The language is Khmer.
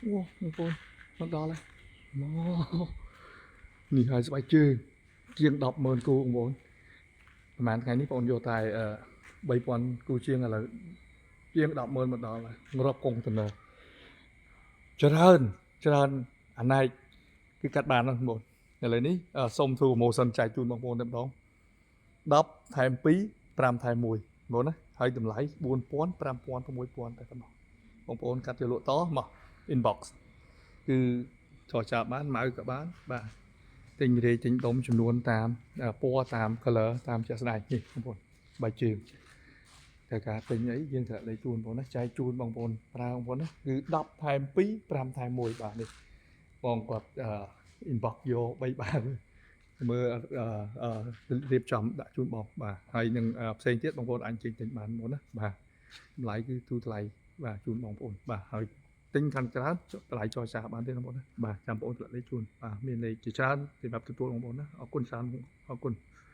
អូបងប្អូនមកដល់ហើយមកនេះហើយស្បែកជើងជាង100000គូបងប្អូនប្រហែលថ្ងៃនេះបងប្អូនយកតែអឺ3000គូជាងឥឡូវជាង100000មកដល់ហើយរាប់កុងតឺន័រច្រើនច្រើនអាណែកគឺកាត់បានហ្នឹងបងប្អូនឥឡូវនេះអឺសូមធ្វើ promotion ចែកជូនបងប្អូនតែម្ដង10ថែម2 5ថែម1បងប្អូនណាហើយតម្លៃ4000 5000 6000តែប៉ុណ្ណោះបងប្អូនកាត់ទៅលក់តមក inbox គឺចរចាបានម៉ៅក៏បានបាទទិញរាយទិញដុំចំនួនតាមពណ៌តាម color តាមជាក់ស្ដែងនេះបងប្អូនបាយជើងតែការទិញអីយើងត្រូវលេខជូនបងប្អូនណាចែកជូនបងប្អូនប្រើបងប្អូនណាគឺ10ថែម2 5ថែម1បាទនេះបងគាត់ inbox យក3បាវមើលអឺរៀបចំដាក់ជូនបងបាទហើយនឹងផ្សេងទៀតបងប្អូនអាចជិះទិញបានបងណាបាទតម្លៃគឺទូថ្លៃបាទជូនបងប្អូនបាទហើយទិញកាន់ច្រើនតម្លៃចរចាបានទេបងប្អូនណាបាទចាំបងប្អូនតម្លាក់លេខជូនបាទមានលេខជាច្រើនសម្រាប់ទទួលបងប្អូនណាអរគុណច្រើនអរគុណ។